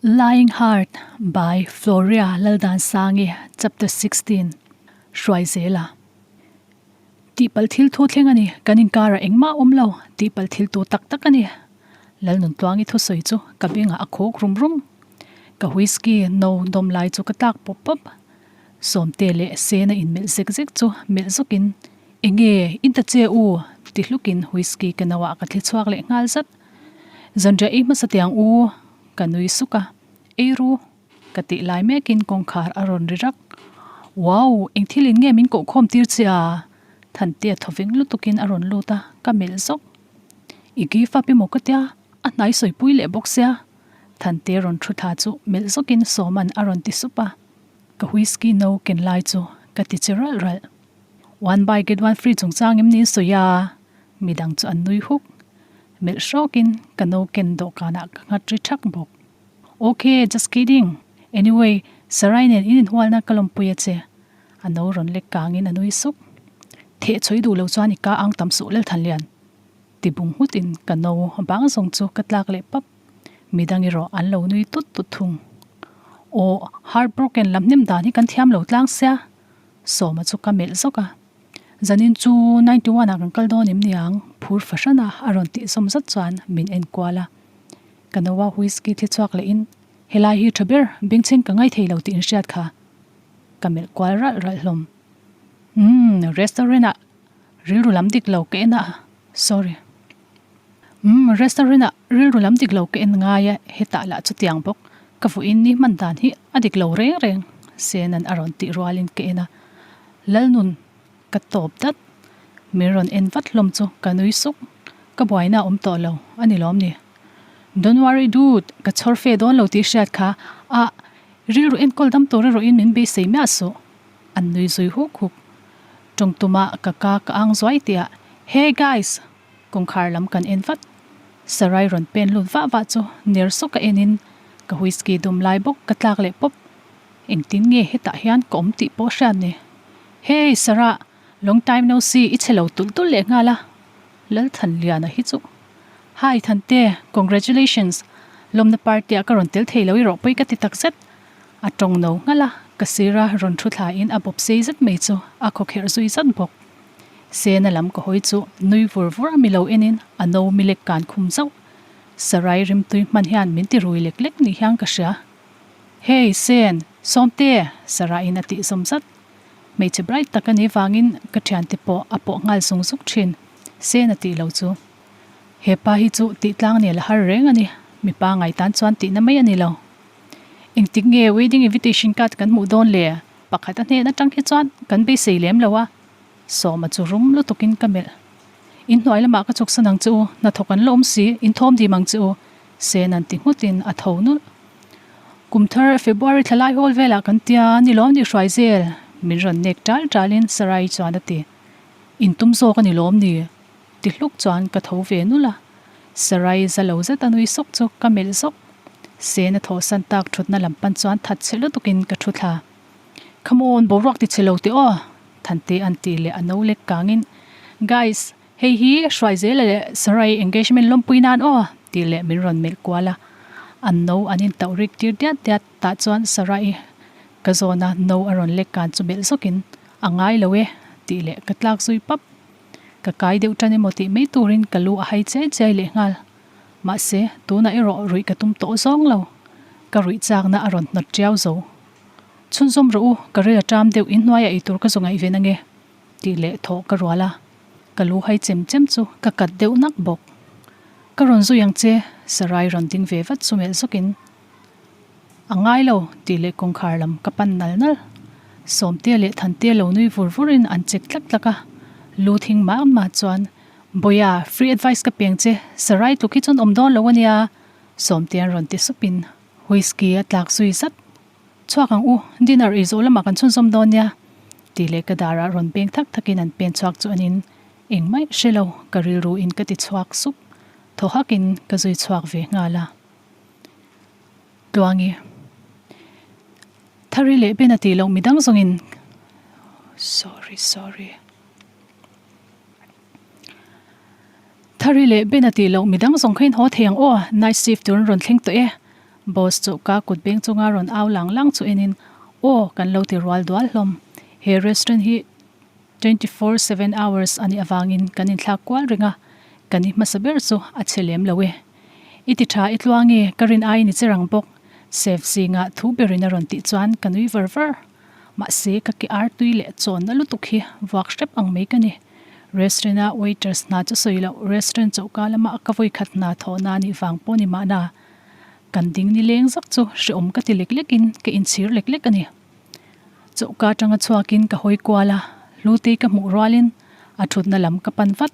Lying Heart by Floria Laldansangi Chapter 16 Hruaizela Tihpalh thil thu thleng a ni, kan inkarah engmah a awm lo, tihpalh thil tu tak tak a ni. Lalnuntluangi thusawi chu ka bengah a khawk rum rum. Ka whisky no dawm lai chu ka tlak pawp pawp. Sawmte leh Sena inmelh zek zek chu melh zawkin, Enge, in ta che u? ti hlukin whisky ka no ah ka thli chhuak leh nghal zat. Zanriah ei hmasa tiang u, ka nui suk a, Ei ru, ka tih lai mekin kawngkhar a rawn ri rak. Wow, eng thil in nge min koh khawm tir che a? Thantea thawveng lutukin a rawn lut a, ka melh zawk. I give up emaw ka tia, a hnai sawipui leh bawk sia. Thantea rawn thu thla chu melh zawkin Sawman a rawn ti sup a, ka whisky no ken lai chu ka ti che ralh ralh. One buy get one free chungchang em ni sawi a? Midang chu an nui huk. Melh hrawkin ka no ken dawhkanah ka nghat ri thak bawk. Ok, just kidding. Anyway, Sarai nen in inhualna ka lawmpui a che. A no rawn lek kangin a nui suk. Theh chhawi duh lo chuan i ka ang tam suh Lalthanlian. Ti bung nghutin ka no bang zawng chu ka tlak leh pap. Midang erawh an lo nui tut tut thung. Aw, heartbroken lam hnem dan hi kan thiam lo tlang sia. Sawma chu ka melh zawk a. Zanin chu 91 ah kan kal dawn em niang? Phur fahran a a rawn tih zawm zat chuan min en kual a. Ka noa whisky thli chhuak leh in, Helai hi tha ber, bengchheng ka ngai thei lo tih in hriat kha. Ka melh kual ralh ralh hlawm. Umm, restaurant ah rilru lam dik lo ka en a, sorry. Umm, restaurant ah rilru lam dik lo ka en ngai a, hetah lah chutiang bawk. Ka vuiin ni hman dan hi a dik lo reng reng, Sena'n a rawn tih rualin ka en a. Lalnun, ka tawp dat. Min rawn en vat hlawm chu ka nui suk. Ka buaina a awm tawh lo, a ni lawm ni? Don't worry dude, ka chhawr fe dawn lo tih hriat kha a rilru enkawl dam tur erawhin min beisei miah suh. An nui zui huk huk. Tawng tuma ka ka ka ang zuai tih ah, Hey guys! Kawngkhar lam kan en vat. Sarai rawn pen lut vah vah chu ner sawk a enin ka whisky dum lai bawk ka tlak leh pawp. Engtin nge hetah hian ka awm tih pawh hriat ni. Hey Sarah, long time no see i chhe lo tulh tulh leh nghal a. Lalthanliana hi chu. Hi Thante, congratulations. Lawmna party ah ka rawn tel thei lo i rawhpui ka ti takzet. A tawng no nghal a, ka sira rawn thu thla in a bawp sei zet mai chu a khawkherh zui zat bawk. Sena lam ka hawi chu nui vur vur a mi lo en in a no mi lek kan khum zauh. Sarai rimtui hman hian min ti rui lek lek ni hian ka hria. Hey Sen, Sawmte! Sarah in a tih zawm zat. Hmeichhe bright tak a nih vangin ka thiante pawh a pawh nghal zung zuk thin. Sen a tih lo chu. He pa hi chu tih tlang nel a har reng a ni. Mipa ngaitan chuan tihna mai a ni lo. Engtik nge wedding invitation card kan hmuh dawn le? Pakhat a hnen atang hi chuan kan beisei lem lo a. Sawma chu rum lutukin ka melh. In hnuai lamah ka chhuksan ang che u, hnathawk an la awm si, in thawm dim ang che u, Sen an ti nghutin a tho nulh. Kum thar February thla lai hawl velah kan tia, ni lawm ni hruai zel, min rawn nek tal talin Sarai chuan a ti. In tum zawk a ni lawm ni? Ti hluk chuan ka tho ve nulh a. Sarai za lo zet a nui sawk chu ka melh zawk. Sen a thawhsan tak thutna lam pan chuan that chhe lutukin ka thu thla. Come on, boruak ti chhe lo teh aw! Thante an tih leh a no lek kangin, Guys, hei hi Hruaizela leh Sarai engagement lawmpui nan aw! tih leh min rawn melh kual a. An no an intauh rik tir diat diat tah chuan Sarai ka zawna no a rawn lek kan chu melh zawkin, A ngai lo e! tih leh ka tlak zui pap. Ka kai deuh tan emaw tih mai turin ka lu a hai chiai chiai leh nghal. Mahse, tunah erawh ruih ka tum tawh zawng lo. Ka ruih chakna a rawn hnawt tiau zo. Chhunzawm rawh u, ka ril a ṭam deuh inhnuaiah eitur ka zaw ngaih ve nange? tih leh thawh ka rual a, ka lu hai chem chem chu ka kat deuh nak bawk. Ka rawn zui ang che, Sarai rawn ding ve vat chu melh zawkin, A ngai lo, tih leh kawngkhar lam ka pan nal nal. Sawmtea leh Thantea lo nui vur vurin an chek tlak tlak a, lu thing mah mah chuan, Bawia, free advice ka peng che, Sarai tluk hi chuan awm dawn lo ania, Sawmtea'n rawn ti supin whisky a tlak zui zat. Chhuak ang u, dinner ei zawh lamah kan chhunzawm dawn nia, tih leh ka darah rawn peng thak thakin an pen chhuak chu anin engmah hre lo, ka rilru in ka ti chhuak sup. Thaw hakin ka zui chhuak ve nghal a. Tluangi. Thari leh Ben a tih loh midang zawngin Sorry, sorry. Thari leh Ben a tih loh midang zawng kha in haw thei ang aw, night shift tur an rawn thleng tawh e. Boss chohka kut beng chunga rawn au lang lang chu enin, Aw, kan lo ti rual dual hlawm. He restaurant hi 24 seven hours a nih avangin kan inthlak kual reng a, kan i hmasa ber chu a chhe lem lo e. I ti tha i tluang e, ka rin aiin i che rang bawk, Chef zingah thu berin a rawn tih chuan ka nui var var. Mahse ka ke ar tui leh chawnna lutuk hi vuak hrep ang mai ka ni. Restaurant a waiters hna chu sawi loh, restaurant chohka lama ka vawikhat hna thawhna a nih vang pawh ni mahna, kan ding ni leng zak chu hrehawm ka ti lek lekin ka inchhir lek lek a ni. Chohka atanga chhuakin ka hawi kual a, Hlutei ka hmuh rualin a thutna lam ka pan vat.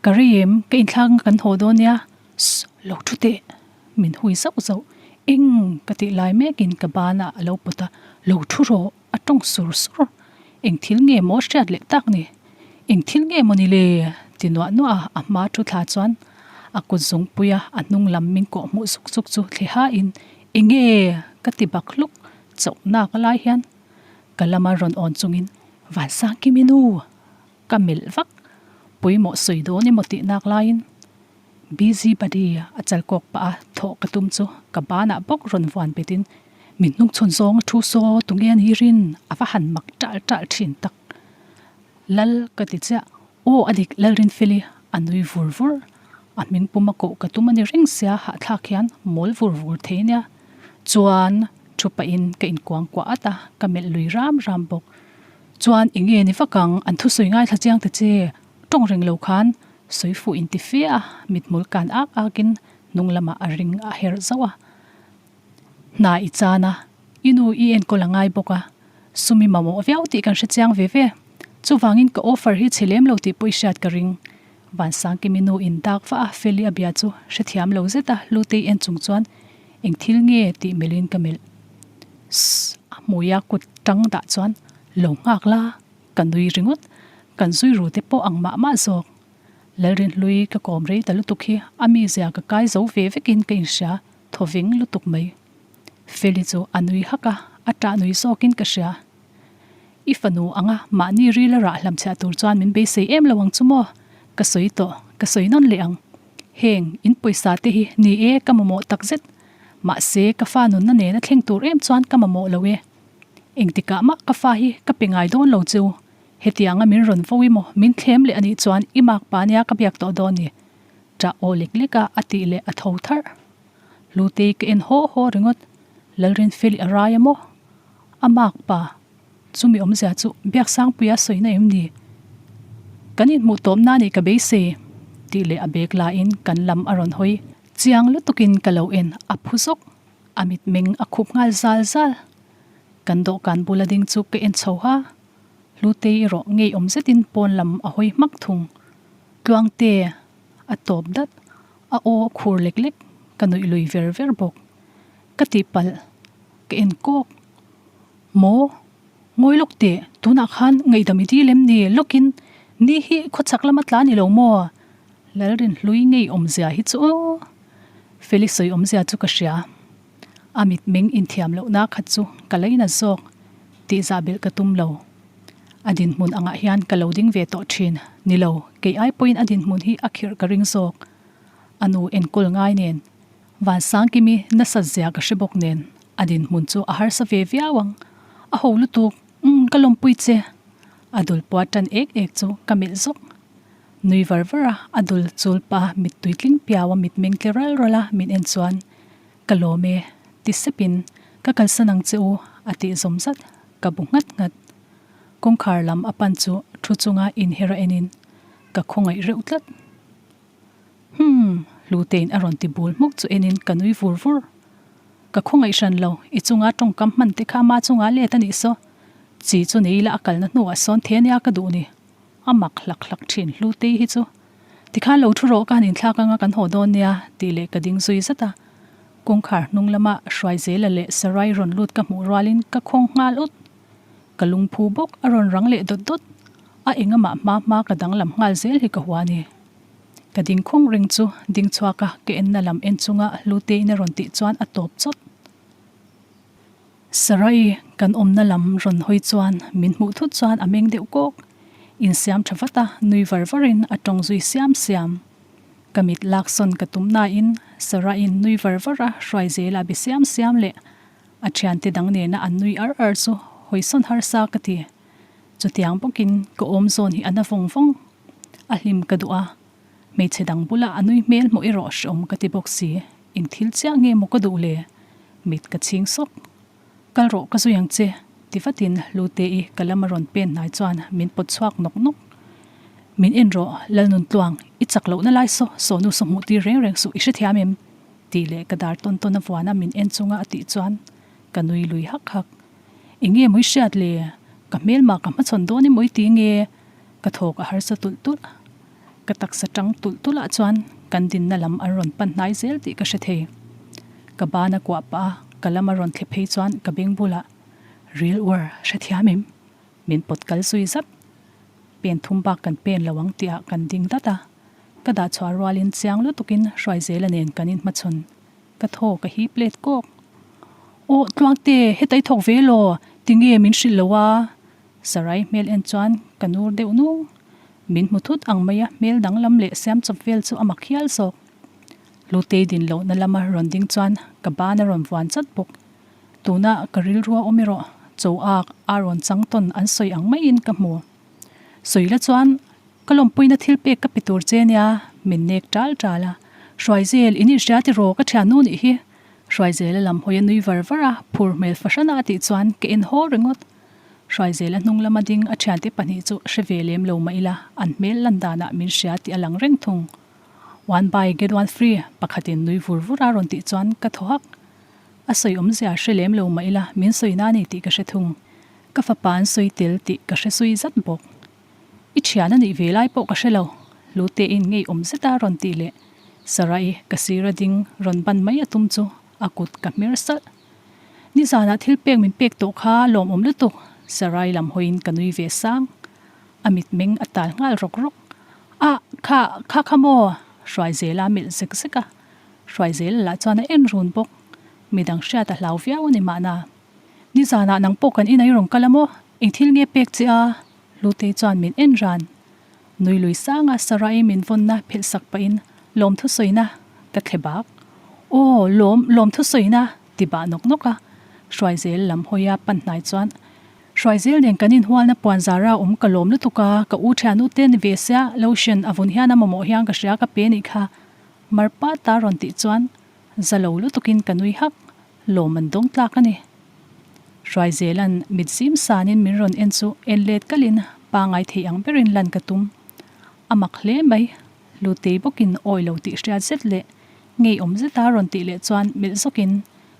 Ka rei em, ka inthlak ang kan haw dawn nia, Sss, lo thu teh, min hui zauh zauh. Eng ka tih lai mekin ka banah a lo pawt a, lo thu rawh, a tawng sur sur. Eng thil nge maw hriat leh tak ni? Eng thil nge maw ni le? ti nuah nuah a, a hma thu thla chuan a kut zungpuia a hnung lam min kawh hmuh zuk zuk chu thli hain, Enge? ka ti bak hluk. Chauh nak lai hian ka lama rawn awn chungin Vansangkimi nu! Ka melh vak. Pawimawh sawi dawn emaw tih nak laiin Busy Buddy a chal kawk pah a thawh ka tum chu ka banah bawk rawn vuan betin min hnungchhawn zawng a thu saw tunge a ni rin a va han mak ṭalh ṭalh ṭhin tak. Lal ka ti chiah. Aw a dik Lalrinfeli a nui vur vur. A hming pum a koh ka tum a ni reng sia hahthlak hian mawl vur vur thei nia. Chuan thu pahin ka inkuang kuah at a, ka melh lui ram ram bawk. Chuan eng nge ni vak ang, an thusawi ngaithla chiang ta che, tawng reng lo khan sawi fuh inti fe a, mithmul kan ak akin hnung lamah a ring a herh zauh a. Hna i chan a, i nu i enkawl a ngai bawk a, sum i mamawh viau tih kan hre chiang ve ve. Chuvangin ka offer hi chhe lem lo tih pawh i hriat ka ring. Vansangkimi nu in dak vah a, Feli a bia chu hrethiam lo zet a, Hlutei en chung chuan eng thil nge tih melhin ka melh. Sss a hmui a kut tang dah chuan lo nghak la, ka nui ringawt, kan zui ru te pawh ang mah mah zawk. Lalrinhlui ka kawm rei ta lutuk hi a mizia ka kai zo ve vekin ka inhria. Thawving lutuk mai. Feli chu a nui hak a, a ṭah nui zawkin ka hria. I fanu anga mahni ril a rah hlamchhiah tur chuan min beisei em lo ang chu maw? Ka sawi tawh, ka sawi nawn leh ang. Heng, in pawisa te hi ni e ka mamawh takzet. Mahse, ka fa nunna nena thleng tur em chuan ka mamawh lo e. Engtikah mah ka fa hi ka pe ngai dawn lo cheu. Hetianga min rawn vo emaw min thlem leh anih chuan i makpa nia ka biak tawh dawn ni. Ṭah aw lek lek a a tih leh a tho tharh. Hlutei ka en haw haw ringawt, Lalrinfeli a rai a maw? A mak pa, chumi awmzia chu Biaksangpuia sawina em ni? Kan inhmuh tawpna nih ka beisei tih leh a bag laiin kan lam a rawn hawi. Chiang lutukin ka lo en a phu zawk, a mitmeng a khup nghal zal zal. Kan dawhkan bula ding chu ka en chho ha, Hlutei erawh ngeiawm zetin pawn lam a hawi hmak thung. Tluangte a tawp dat, a aw a khur lek lek, ka nuih lui ver ver bawk. Ka tihpalh, ka en kawk. Maw? Ngawi lawk teh, tunah khan ngaihdam i dil em ni? Lawkin, ni hi khawchhak lama tla ni lo maw? Lalrinhlui ngei awmzia hi chu aw. Feli sawi awmzia chu ka hria. A mitmeng inthiam lohna khat chu ka laina zawk tihzah belh ka tum lo. A dinhmun angah hian ka lo ding ve tawh thin. Ni lo, kei ai pawhin a dinhmun hi a khirh ka ring zawk. A nu enkawl ngai nen, Vansangkimi nasat zia ka hre bawk nen, a dinhmun chu a harsa ve viau ang. A ho lutuk, umm ka lawmpui che. A dul puat tan ek ek chu ka melh zawk. Nui var var a, a dul chul pa mittui tling piau a mitmeng tle ral ral a min en chuan, Ka lawm e, ti sepin ka kalsan ang che u a tih zawm zat, ka bu nghat nghat. Kawngkhar lam a pan chu thu chunga inher a enin ka khawngaih reuh tlat. Humm, Hlutein a rawn ti bul hmuk chu enin ka nui vur vur. Ka khawngaih hran lo, i chunga tawngkam hman te kha ama chunga let a nih saw. Chi chu nei ila a kalna hnuah sawn the ania ka duh ni. A mak hlak hlak thin Hlutei hi chu. Tikhan lo thu rawh ka han inthlak anga kan haw dawn nia tih leh ka ding zui zat a. Kawngkhar hnung lama Hruaizela leh Sarai rawn lut ka hmuh rualin ka khawng nghal ut. Ka lungphu bawk a rawn rang leh dawt dawt. A engamah hma hma ka danglam nghal zel hi ka hua ni. Ka ding khawng reng chu ding chhuak a ka enna lam en chunga Hluteiin a rawn tih chuan a tawp chawt. Sarai kan awmna lam rawn hawi chuan min hmuh thut chuan a meng deuh kawk. Insiam tha vat a, nui var varin a tawng zui siam siam. Ka mit lak sawn ka tum nain Sarah-in nui var var a hruai zel a be siam siam leh a thiante dang nena an nui ar ar chu hawisawn harsa ka ti. Chutiang bawkin ka awm zawn hi a na vawng vawng. A hlim ka duh a, hmeichhe dang bula a nui hmel hmuh erawh hreawm ka ti bawk si. Eng thil chiah nge maw ka duh le? Mit ka chhing sawk. Kal rawh ka zui ang che, ti vatin Lute-i ka lam a rawn pen hnai chuan min pawt chhuak nawk nawk. Min en rawh, Lalnuntluang, i chak lohna lai saw sawnu saw hmuh tir reng reng suh, i hrethiam em? tih leh ka dar tawn tawn a vuana min en chunga a tih chuan ka nui lui hak hak. Eng nge mawi hriat le? Ka hmelmah ka hmachhawn dawn emaw i ti nge? Ka thawk a harsa tulh tulh. Ka taksa tang tulh tulh ah chuan kan dinna lam an rawn pan hnai zel tih ka hre thei. Ka ban a kuah pah a, ka lam a rawn thle phei chuan ka beng bulah, Ril uar, hrethiam em? Min pawt kal zui zat. Pen thum bak kan pen lo ang tih ah kan ding dat a. Ka dah chhuah rualin chiang lutukin Hruaizela nen kan inhmachhawn. Ka thaw ka hip let kawk. Aw Tluangte, heta i thawk ve law, tinge min hrilh lo a? Sarai hmel en chuan ka nur deuh nung. Min hmu thut ang mai a, hmel danglam leh siam chawp vel chu a mak hial zawk. Lutei din lohna lama rawn ding chuan ka ban a rawn vuan chat bawk. Tuna ka rilrua awm erawh cho ak a rawn chang tawn an sawi ang maiin ka hmu. Sawi la chuan Ka lawmpuina thil pek ka pe tur che nia, min nek tal tal a. Hruaizel, in inhria tiraw ka thiannu nih hi? Hruaizela lam hawi a nui var var a, phur hmel fahran a a tih chuan ka en haw ringawt. Hruaizela hnung lama ding a thiante pahnih chu hre ve lem lo mah ila, an hmel lan danah min hria tih a lang reng thung. One buy get one free, pakhatin nui vur vur a rawn tih chuan ka thaw hak. A sawi awmzia hre lem lo mah ila, min sawi na ni tih ka hre thung. Ka fapa an sawi tel tih ka hre zui zat bawk. I thian a nih ve lai pawh ka hre lo, Lutein ngei awm zet a rawn tih leh Sarah-i ka sira ding rawn ban mai a tum chu a kut ka hmer salh. Nizanah thil pek min pek tawh kha lawmawm lutuk, Sarah-i lam hawiin ka nui ve sang. A mitmeng a tal nghal rawk rawk. Ah, kha, kha kha maw? Hruaizela a melh zek zek a. Hruaizela lah chuan a en run bawk. Midang hriat a hlau viau a ni mahna. Nizanah nang pawh kan inah i rawn kal a maw? Eng thil nge pek che a? Lutei chuan min en ran. Nui lui sanga Sarah-i min vawnna phelh sak pahin lawmthu sawina ka thle bak. Aw, lawm, lawmthu sawina ti bah nawk nawk a. Hruaizel lam hawia pan hnai chuan, Hruaizel nen kan inhualna puan zara awm ka lawm lutuk a, ka u thian u te ni ve sia, lotion a vun hian a mamawh hian ka hria ka pe nih kha. Marpa ta rawn tih chuan za lo lutukin ka nui hak. Lawm an dawng tlak a ni. Hruaizela'n mit zim sanin min rawn en chu en let kalin pangai thei ang berin lan ka tum. A mak hle mai, Lutei bawkin awi lo tih hriat zet leh ngeiawm zeta rawn tih leh chuan melh zawkin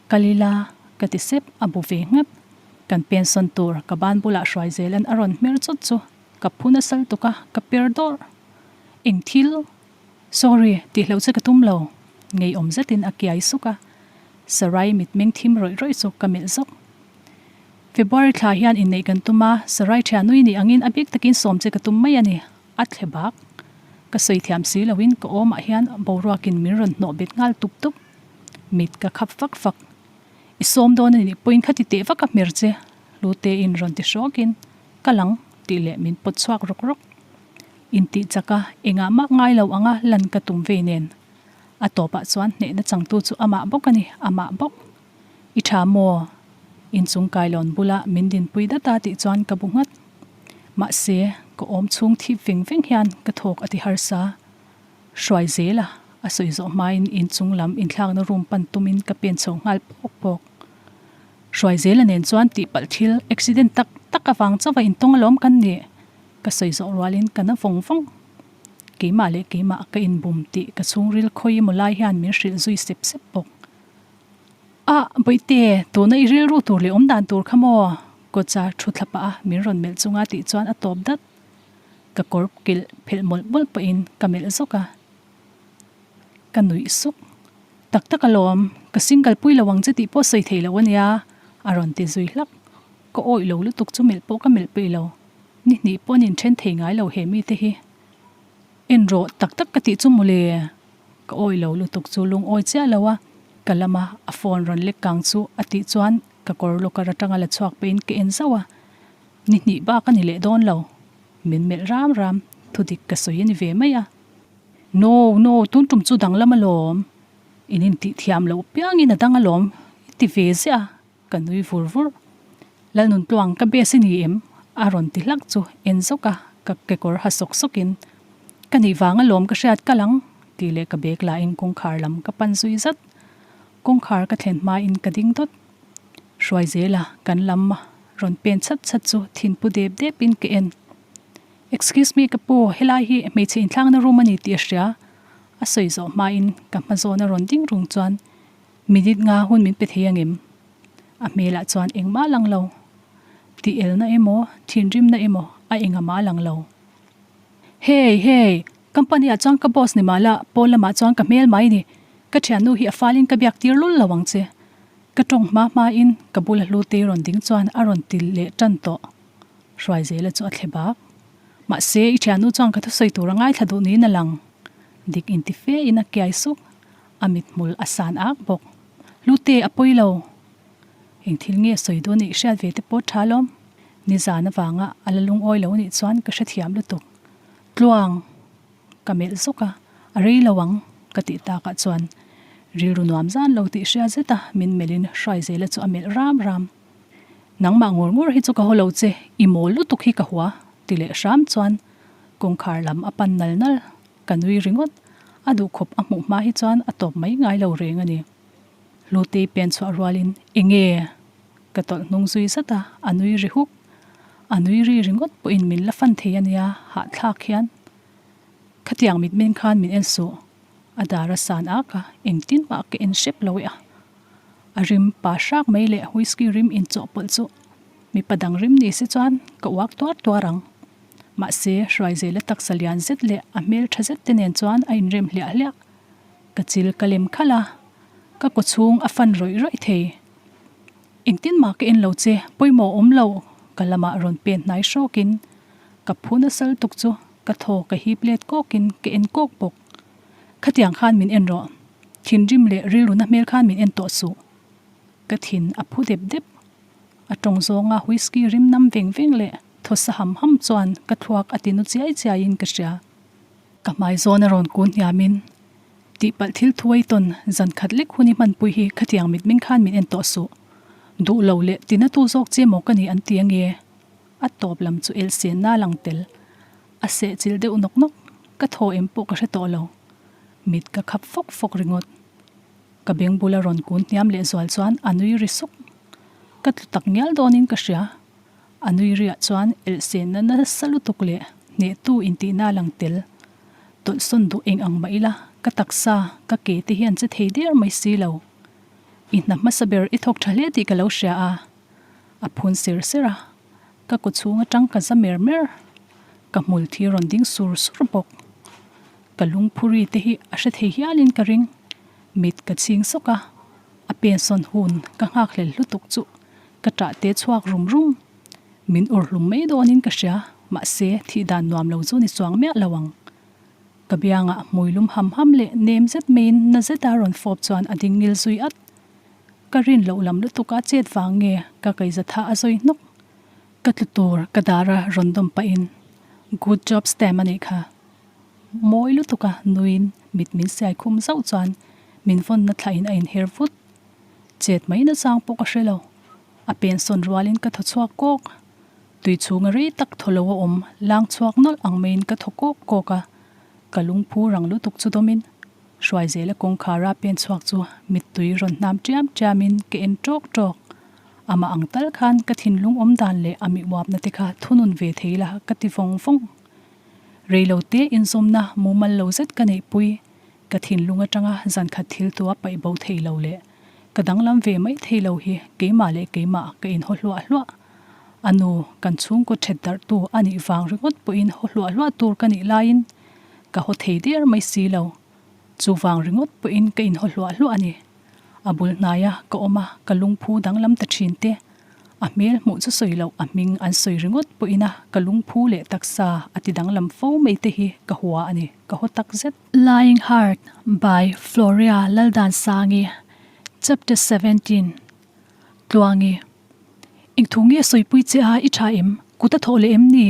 kal ila ka ti sep a bu ve nghat. Kan pensawn tur ka ban bulah Hruaizela'n a rawn hmer chawt chu ka phu nasal tuk a, ka per dawrh. Eng thil? Sorry, tihloh che ka tum lo. Ngeiawm zetin a kiai suk a, Sarai mitmeng thim rawih rawih chu ka melh zawk. February thla hian inneih kan tum a, Sarai thianui nih angin a bik takin sawm che ka tum mai a ni, a thle bak. Ka sawi thiam si loin ka awmah hian boruakin min rawn hnawh bet nghal tup tup. Mit ka khap fak fak. I sawm dawn a nih pawhin kha ti teh vak a hmer che, Lutein rawn ti hrawkin, Ka lang, tih leh min pawt chhuak rawk rawk. Intih chak a, engah mah ngai lo anga lan ka tum vei nen. A tawpah chuan hnehna changtu chu amah bawk a ni, amah bawk. I tha maw? Inchung kailawn bula min dinpui dat a tih chuan ka bu nghat. Mahse, ka awm chhung thip veng veng hian ka thawk a ti harsa. Hruai zel a, a sawi zawh hmain inchung lam inthlakna room pan tumin ka pen chho nghal pawk pawk. Hruai zela nen chuan tihpalh thil accident tak tak avang chauh a intawng alawm kan nih. Ka sawi zawh rualin ka na vawng vawng. Keimah leh keimah ka inbum tih ka chhungril khawi emaw lai hian min hrilh zui sep sep bawk. Ah, Bawihte, tuna i rilru tur leh awm dan tur kha maw? Kawcha thu thla pah a min rawn melh chunga tih chuan a tawp dat. Ka kawr kilh phelh mawlh mawlh pawhin ka melh zawk a. Ka nuih suk. Tak tak alawm, ka single pui lo ang che tih pawh sawi thei lo ania, a rawn ti zui hlak. Ka awih lo lutuk chu melh pawh ka melh peih lo. Ni hnih pawh an inthen thei ngai lo he mite hi. En rawh tak tak ka tih chu mawle. Ka awih lo lutuk chu lungawi chiah lo a, ka lama a phone rawn lek kang chu a tih chuan ka kawr locker atanga la chhuak pahin ka en zauh a. Ni hnih bak a ni leh dawn lo. Min melh ram ram, thudik ka sawi a ni ve mai a. No, no, tun tum chu danglam alawm. In intih thiam loh piangin a dang alawm i ti ve ziah a, ka nui vur vur. Lalnuntluang ka bes i ni em? a rawn ti hlak chu en zawk a, ka kekawr ha sawk sawkin, Ka nih vang alawm ka hriat kal ang tih leh ka bag lahin kawngkhar lam ka pan zui zat. Kawngkhar ka thlen hmain ka ding dawt. Hruaizela kan lam rawn pen chhat chhat chu thinpu dep depin ka en. Excuse me ka pu, helai hi hmeichhe inthlakna room a ni tih a hria. A sawi zawh hmain ka hma zawn a rawn ding rung chuan minute nga hun min pe thei angem? A hmelah chuan engmah a lang lo. Tih elna emaw, thinrimna emaw a engahmah a lang lo. Hey, hey, company ah chuan ka boss ni mahla, pawl lamah chuan ka hmel mai ni. Ka thiannu hi a falin ka biak tir lul lo ang che. Ka tawng hma hmain ka bula hlute rawn ding chuan a rawn ti leh tan tawh. Hruaizela chu a thle bak. Mahse, i thiannu chuan ka thusawi tur a ngaithla duh niin a lang. Dik inti fe in a kiai suk. A mithmul a san ak bawk. Hlute, a pawi lo. Eng thil nge sawi dawn i hriat ve te pawh tha lawm. Nizan avanga a la lungawi lo nih chuan ka hrethiam lutuk. Tluang! Ka melh zawk a, a rei lo ang ka tih takah chuan rilru nuam zan lo tih hria zet a min melhin Hruaizela chu a melh ram ram. Nangmah ngur ngur hi chu ka haw lo che, i mawl lutuk hi ka hua ti leh hram chuan kawngkhar lam a pan nal nal. Ka nui ringawt, a duhkhawp a hmuh hma hi chuan a tawp mai ngai lo reng a ni. Hlutei pen chhuah rualin enge? Ka tawlh hnung zui zat a, a nui ri huk. A nui ri ringawt pawhin min la fan thei a nia, hahthlak hian. Khatiang mitmeng khan min en suh. A dar a san ak a, engtin mah ka en hrep lo e a. A rim pa hrak mai leh whisky rim inchawhpawlh chu mipa dang rim ni se chuan ka uak tuar tuar ang. Mahse, Hruaizela taksa lian zet leh a hmel tha zet te nen chuan a inrem hliah hliah. Ka chil ka lem khalh a, ka kawchhung a fan rawih rawih thei. Engtin mah ka en lo che, pawimawh awm lo, ka lamah rawn pen hnai hrawkin ka phu nasa lutuk chu ka thaw ka hip let kawkin ka en kawk bawk. Khatiang khan min en rawh, thinrim leh rilruna hmel khan min en tawh suh. Ka thin a phu dep dep. A tawng zawnga whisky rim nam veng veng leh thaw sa ham ham chuan ka thluak a tinu chiai chiaiin ka hria. Ka hmai zawn a rawn kun hniamin Tihpalh thil thuai tawn zan khat lek hun i hmanpui hi khatiang mitmeng khan min en tawh suh. Duh lo leh tina tu zawk che maw ka ni an ti ange? A tawp lam chu elsenna a lang tel. A seh chilh deuh nawk nawk. Ka thaw em pawh ka hre tawh lo. Mit ka khap fawk fawk ringawt. Ka beng bula rawn kun hniam leh zual chuan a nui ri suk. Ka tlu tak ngial dawnin ka hria. A nui riah chuan elsenna nasa lutuk leh hnehtu intihna a lang tel. Tawlhsawn duh eng ang mah ila, ka taksa, ka ke te hian che thei der mai si lo. I hna hmasa ber i thawk tha hle tih ka lo hria a. A phun ser ser a, ka kaw chhung atang ka za mer mer. Ka hmul thi rawn ding sur sur bawk. Ka lungphuri te hi a hre thei hialin ka ring. Mit ka chhing sawk a, a pensawn hun ka nghakhlel hlutuk chu ka ṭah te chhuak rum rum. Min ur hlum mai dawnin ka hria, mahse thih dan nuam lo chu ni chuang miah lo ang. Ka biangah hmui lum ham ham leh nem zet maiin na zeta rawn fawp chuan a ding ngil zui at. Ka rin loh lam lutuk a chet vang nge ka keiza tha a zawi hnawk. Ka tlu tur ka dara rawn dawm pahin Good job Stem a nih kha. Mawi lutuk a nuiin mit min siai khum zauh chuan min vawnna thlahin a inher vut. Chet mai nachang pawh ka hre lo. A pensawn rualin ka thaw chhuak kawk. Tui chhunga rei tak thaw lo a awm lang chhuak nawlh ang maiin ka thaw kawk kawk a. Ka lungphu rang lutuk chu dawmin Hruaizela kawngkhara pen chhuak chu mittui rawn hnam ṭiam ṭiamin ka en ṭawk ṭawk. Amah ang tal khan ka thinlung awm dan leh a mi uapna te kha thunun ve thei la ka ti vawng vawng. Reilote inzawmna mumal lo zet ka neihpui. Ka thinlung atanga zankhat thil tua paih bo thei lo leh ka danglam ve mai thei lo hi keimah leh keimah ka inhaw hluah hluah. A nu, kan chhungkaw ṭhet darhtu a nih vang ringawt pawhin haw hluah hluah tur ka nih laiin ka haw thei der mai si lo. Chuvang ringawt pawhin ka inhaw hluah hluah a ni. A bul hnaia ka awm a, ka lungphu danglam ta ṭhin te. A hmel hmuh chu sawi loh a hming an sawi ringawt pawhin a ka lungphu leh taksa a ti danglam fo mai te hi ka hua a ni, ka haw tak zet. Lying Heart by Floria Laldansangi Chapter 17 Tluangi Engthu nge sawipui che a i tha em? Kut a thawh leh em ni?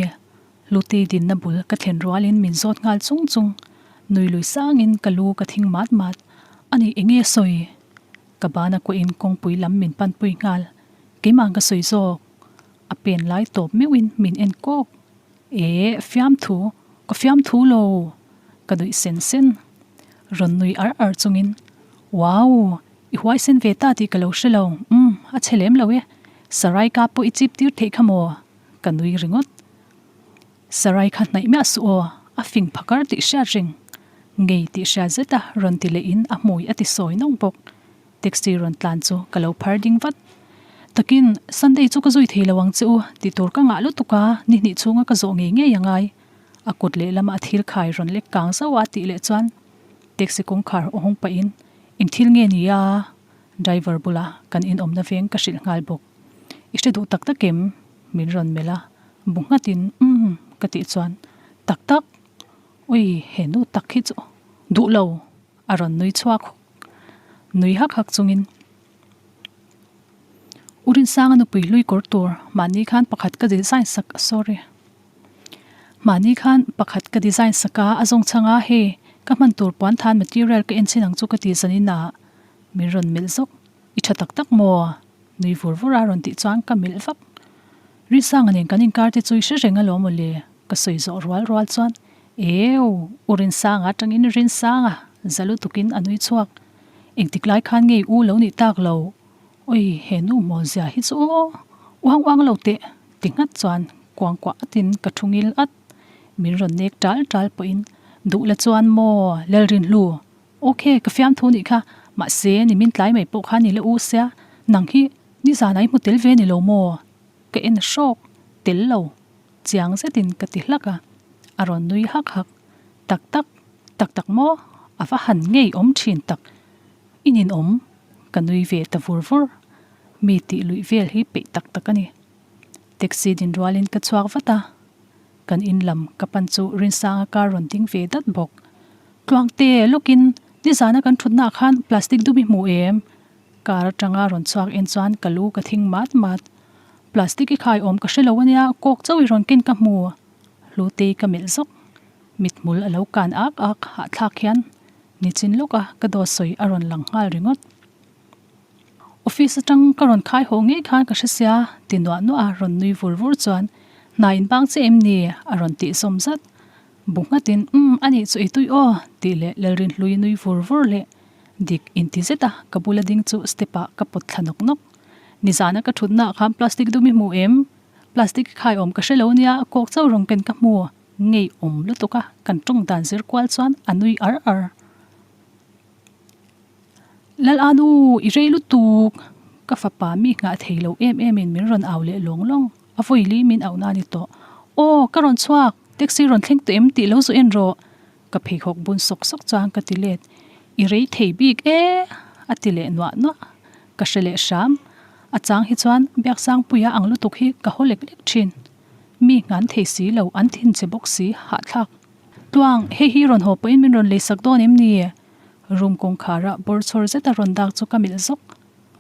Lutei dinna bul ka thlen rualin min zawt nghal chung chung. Nui lui sangin ka lu ka thing mat mat. Ani enge a sawi? Ka bana kuahin kawngpui lam min panpui nghal. Keimah ka sawi zawk. A pen lai tawp meuhin min en kawk. E, fiamthu, ka fiamthu lo! Ka nuih sen sen. Rawn nui ar ar chungin, Wow! I huaisen ve ta tih ka lo hre lo. Umm, a chhe lem lo e. Sarai ka pawh i chip tir theih kha maw? Ka nui ringawt. Sarai kha hnaih miah suh aw, a fing phakar tih hriat reng. Ngei tih hriat zeta rawn ti lehin a hmui a ti sawi nawk bawk. Taxi rawn tlan chu ka lo phar ding vat. Takin, Sunday chu ka zui thei lo ang che u, tih tur ka ngah lutuk a, ni hnih chhunga ka zawh ngei ngei a ngai. A kut lehlamah a thil khai rawn lek kang zauh a tih leh chuan taxi kawngkhar a hawng pahin, Eng thil nge ni a? Driver bula kan inawmna veng ka hrilh nghal bawk. I hre duh tak tak em? Min rawn melh a, bu nghatin umm ka tih chuan tak tak, ui he nu tak hi chu duh lo a rawn nui chhuak huk. Nui hak hak chungin U Rinsanga nupui hlui kawr tur mahni khan pakhat ka design sak sorry mahni khan pakhat ka design sak a a zawng chhang a hei ka hman tur puan than material ka en chin ang chu ka ti zanin ah min rawn melh zawk i tha tak tak maw? Nui vur vur a rawn tih chuan ka melh vak. Rinsanga nen kan inkar te chu i hre reng alawm aw le, ka sawi zawh rual rual chuan Eww, U Rinsanga atangin Rinsanga za lutukin a nui chhuak. Engtik lai khan ngei u lo nih tak lo. Oi, he nu mawl zia hi chu aw, uang uang lo teh ti nghat chuan kuangkuah atin ka thu ngil at. Min rawn nek tal tal pawhin duh la chuan maw Lalrinhlu Ok, ka fiamthu nih kha, mahse nimin tlai mai pawh kha ni la u sia, nang hi nizan ah i hmu tel ve ni lo maw? Ka en hrawk tel lo, chiang zetin ka ti hlak a, a rawn nui hak hak, tak tak, tak tak maw? A va han ngei awm thin tak, i ninawm, ka nui ve ta vur vur, mi tih luih vel hi peih tak tak a ni. Taxi din rualin ka chhuak vat a, kan in lam ka pan chu Rinsanga car rawn ding ve dat bawk. Tluangte, lawkin nizana kan thutnaah khan plastic dum i hmu em? Car atanga rawn chhuak en chuan ka lu ka thing mat mat. Plastic i khai awm ka hre lo ania, kawk chauh i rawn ken ka hmu. Hlutei ka melh zawk. Mithmul a lo kan ak ak hahthlak hian nichin lawka ka dawt sawi a rawn lang nghal ringawt. Office atang ka rawn khai haw ngei khan ka hre sia, ti nuah nuah a rawn nui vur vur chuan, Hna in bang che em ni? a rawn tih zawm zat. Bu nghatin, Umm, a nih chu i tui aw, tih leh Lalrinhlui nui vur vur leh dik inti zet a ka bula ding chu step ah ka pawt thla nawk nawk. Nizana ka thutnaah khan plastic dum i hmu em? Plastic i khai awm ka hre lo nia, kawk chauh rawn ken ka hmu. Ngeiawm lutuk a kan tawng dan zir kual chuan a nui ar ar. Lal Anu, i rei lutuk! Ka fapa mi nghah thei lo em em in min rawn au leh lawng lawng. A vawili min auh na a ni tawh. Aw, ka rawn chhuak! Taxi rawn thleng tawh em tih lo zu en rawh! Ka pheikhawk bun sawk sawk chuan ka ti let. I rei thei bik e! A ti leh nuah nuah. Ka hre leh hram. A chang hi chuan Biaksangpuia ang lutuk hi ka haw lek lek thin. Mi ngan thei si lo, an thin che bawk si, hahthlak. Tluang, hei hi rawn haw pawhin min rawn leisak dawn em ni? Room kawngkhara bawr chhawr zeta rawn dak chu ka melh zawk.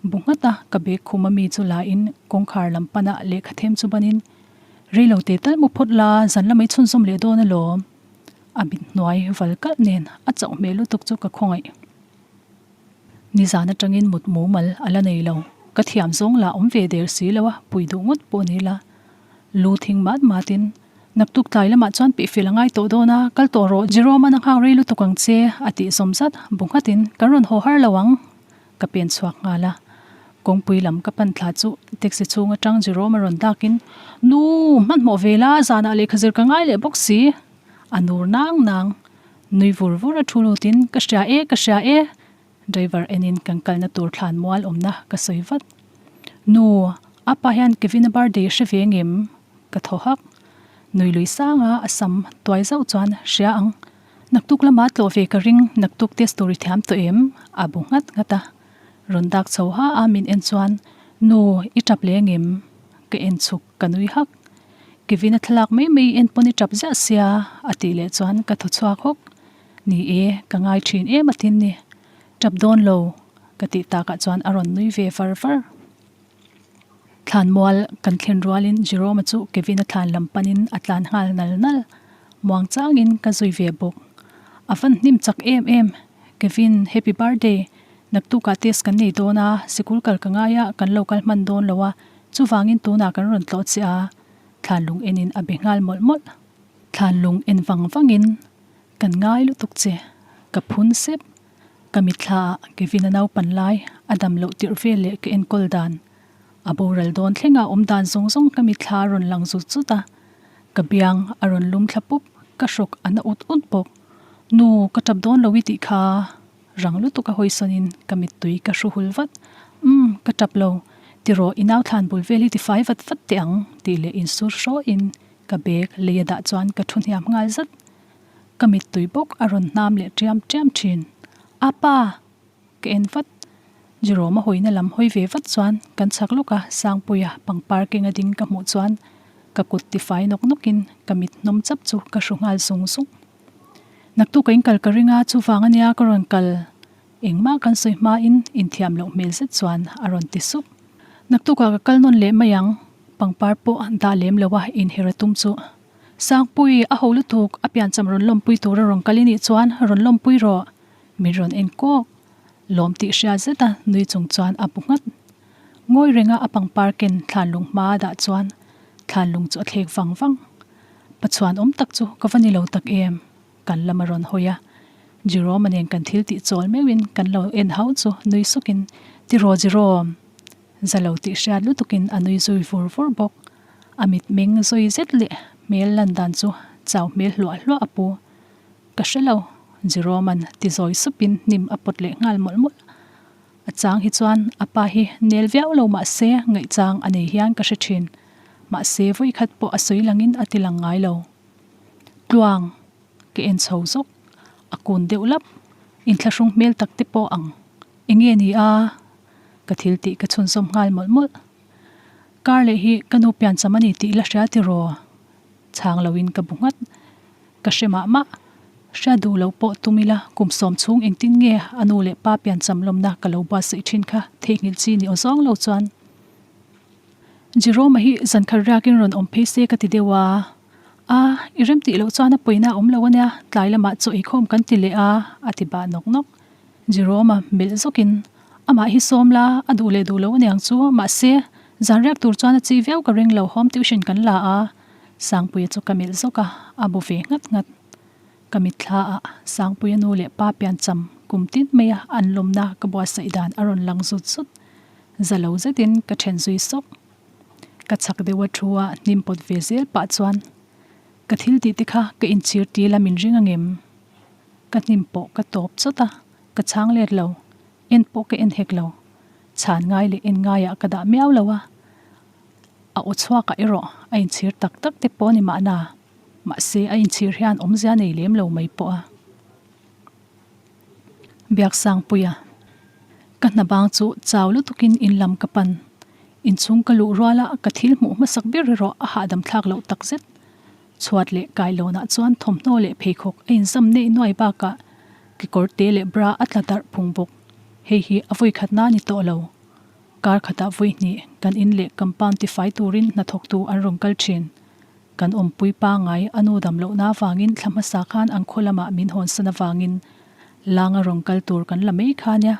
Bu nghat a, ka bag khum a mi chu la in kawngkhar lam pana lehkha them chu ban in, Rei lo te tal mu phawt la, zan lamai chhunzawm leh dawn alawm. A mit hnuai val kalh nen a chauh hmel lutuk chu ka khawngaih. Nizan atangin mut mumal a la nei lo. Ka thiam zawng lah awm ve der si lo a, pui duh ngawt pawh ni la. Lu thing mat mat in, Naktuk tlai lamah chuan pihfil a ngai tawh dawn a, kal tawh rawh, Jerome-a na nghak rei lutuk ang che, a tih zawm zat. Bu nghatin, Kan rawn haw har lo ang, ka pen chhuak nghal a. Kawngpui lam ka pan thla chu taxi chhung atang Jerome-a rawn dakin, Nu, hmanhmawh ve la, zanah lehkha zir ka ngai leh bawk si, a nur nang nang. Nui vur vur a thu lutin, Ka hria e, ka hria e, Driver enin kan kalna tur thlan mual awmna ka sawi vat. Nu, apa hian Kevin-a birthday a hre ve ngem? Ka thaw hak. Nui lui sanga a sam tuai zauh chuan hria ang. Naktuk lama tlawh ve ka ring, naktuk test tur i thiam tawh em? A bu nghat nghat a. Rawn dak chho ha a min en chuan, Nu, i tap leh ngem? Ka en chhuk, ka nui hak. Kevin-a thlalak mai mai en pawn i tap ziah sia, a tih leh chuan ka thaw chhuak hawk. Ni e, ka ngai thin em a tin ni. Tap dawn lo, ka tih takah chuan a rawn nui ve var var. Thlanmual kan thlen rualin Jerome-a chu Kevin-a thlan lam panin a tlan nghal nal nal. Muang changin ka zui ve bawk. A van hnim chak em em. Kevin, happy birthday! Naktukah test kan nei dawn a, sikul kal ka ngai a, kan lo kal hman dawn lo a, chuvangin tunah kan rawn tlawh che a, Thlanlung enin a be nghal mawlh mawlh. Thlanlung en vang vangin kan ngai lutuk che, ka phun sep. Ka mitthla ah Kevin-a naupan lai a dam loh tirh vel leh ka enkawl dan, a boral dawn thlenga awm dan zawng zawng ka mitthla a rawn lang zut zut a. Ka biang a rawn lum thla pup, ka hrawk a na ut ut bawk. Nu, ka tap dawn lo i tih kha. Rang lutuk a hawisawnin ka mittui ka hru hul vat. Umm, ka tap lo. Tirawh, i nau thlan bul vel hi tifai vat vat teh ang, tih leh insur hrawhin ka bag lei a dah chuan ka thu hniam nghal zat. Ka mittui bawk a rawn hnam leh ṭiam ṭiam ṭhin. Apa! Ka en vat. Jerome a hawina lam hawi ve vat chuan kan chhak lawk a, Sangpuia pangpar kenga ding ka hmuh chuan ka kut tifai nawk nawkin ka mit hnawm chap chu ka hru nghal zung zung. Naktuk ka inkal ka ring a, chuvang ania ka rawn kal. Engmah kan sawi hmain inthiam loh hmel zet chuan a rawn ti sup. Naktukah ka kal nawn leh mai ang, pangpar pawh dah lem lo a inher a tum chu. Sangpui, a ho lutuk, a piancham rawn lawmpui tura rawn kal i nih chuan rawn lawmpui rawh. Min rawn en kawk. Lawm tih hria zeta nui chung chuan a bu nghat. Ngawi renga a pangpar ken thlanlung hma a dah chuan thlanlung chu a thlek vang vang. Pachuan awm tak chu ka va ni lo tak em? Kan lam a rawn hawi a, Jerome-a nen kan thil tih chawl meuhin kan lo en hau chu nui sukin, Tiraw Jerome! Za lo tih hriat lutukin a nui zui vur vur bawk. A mitmeng zawi zet leh hmel lan dan chu chau hmel hluah hluah a pu. Ka hre lo, Jerome-a'n ti zawi supin hnim a pawt leh nghal mawlh mawlh. A chang hi chuan a pa hi nel viau lo mah se ngaihchang a nei hian ka hre thin. Mahse vawikhat pawh a sawi langin a ti lang ngai lo. Tluang, ka en chho zawk. A kun deuh lap. Inthlahrung hmel tak te pawh ang. Enge ni a? Ka thil tih ka chhunzawm nghal mawlh mawlh. Kar leh hi ka nu piancham a ni tih la hria tiraw? Chhang loin ka bu nghat. Ka hre mah mah. Hria duh lo pawh tum ila kum sawm chhung engtin nge a nu leh pa piancham lawmna ka lo buatsaih thin kha theihnghilh chi ni aw zawng lo chuan. Jerome-a hi zan khat riakin rawn awm phei se ka ti deuh a. A, i rem tih loh chuan a pawina a awm lo ania, tlai lamah chaw eikhawm kan ti leh a, a ti bah nawk nawk. Jerome-a melh zawkin, Amah hi sawm la, a duh leh duh lo aniang chu, mahse, zan riak tur chuan a chi viau ka ring lo, home tuition kan la a. Sangpuia chu ka melh zawk a, a bu ve nghat nghat. Ka mitthla ah Sangpuia nu leh pa piancham kum tin maia an lawmna ka buatsaih dan a rawn lang zut zut. Za lo zetin ka then zui sawk. Ka chak deuh a thu a hnim pawt ve zel pah chuan ka thil tih te kha ka inchhir til a min ring angem? Ka hnim pawh ka tawp chawt a, ka chhang let lo, en pawh ka en hek lo. Chhan ngai leh en ngaiah ka dah miau lo a, a aw chhuakah erawh a inchhir tak tak te pawh a ni mahna. Mahse a inchhir hian awmzia nei lem lo mai pawh a. Biaksangpuia, Ka hna bang chu chau lutukin in lam ka pan. Inchhung ka luh ruala ka thil hmuh hmasak ber erawh a hahdam thlak loh takzet. Chhuat leh kailawnah chuan thawmhnaw leh pheikhawk a inzam neih nuai bakah kekawr te leh bra a tla darh phung bawk. Hei hi a vawikhatna a ni tawh lo. Kar khatah vawihnih kan in leh compound tifai turin hnathawktu an rawn kal thin. Kan awmpui pangai a nu dam lohna avangin thla hmasa khan an khaw lamah min hawnsan avangin langa rawn kal tur kan la mai kha nia.